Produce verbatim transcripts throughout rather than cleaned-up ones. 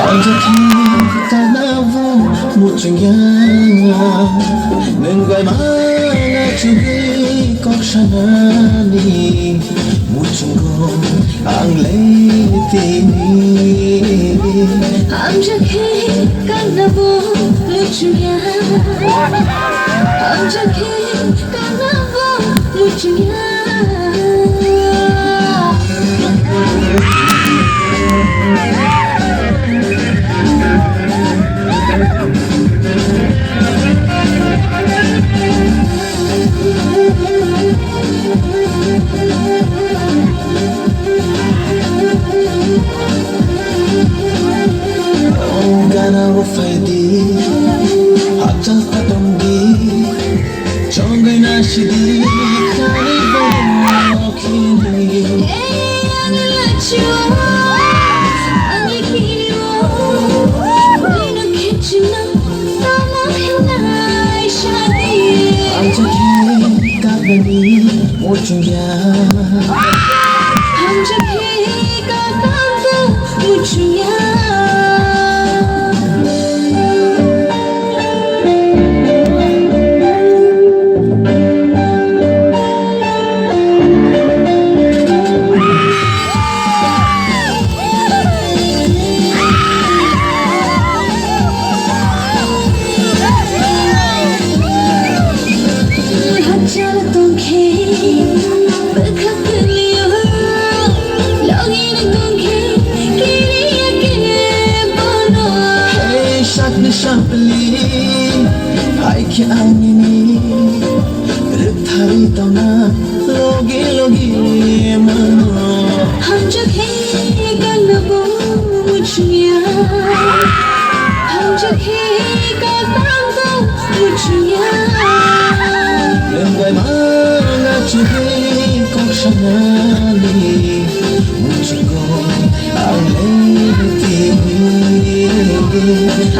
Amjakhe kana bo muchungya, nwng bai mana chugwi kok sanani muchungo ang le tini. Amjakhe kana bo muchungya, amjakhe kana bo muchungya. Gana bo phaidi, hachal ta tongdi, chongwi na sidi, khani bo khini. Ei, ani lachiyo, ani kiriyo, nino khichino, tamo hinai shadi. Amjakhe kaknani muchungya. Amjakhe kaknani muchungya. Hachal tongkhe bwkha kwlwio, logi tongkhe kiriya khe bono. Hey, sakni sapli, hai khe ang nini rwktharwi tongna logi logi mano. Hamjakhe kana bo muchungya, hamjakhe kana bo muchungya. Nwng bai mana chugwi kok sanani muchungo ang le tini.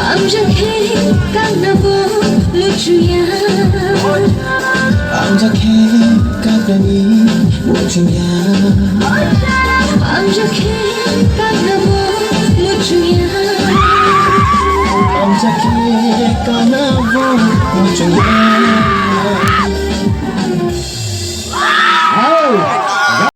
Amjakhe kana bo muchungya. Amjakhe kaknani muchungya. Amjakhe kaknani muchungya. Amjakhe kaknani muchungya.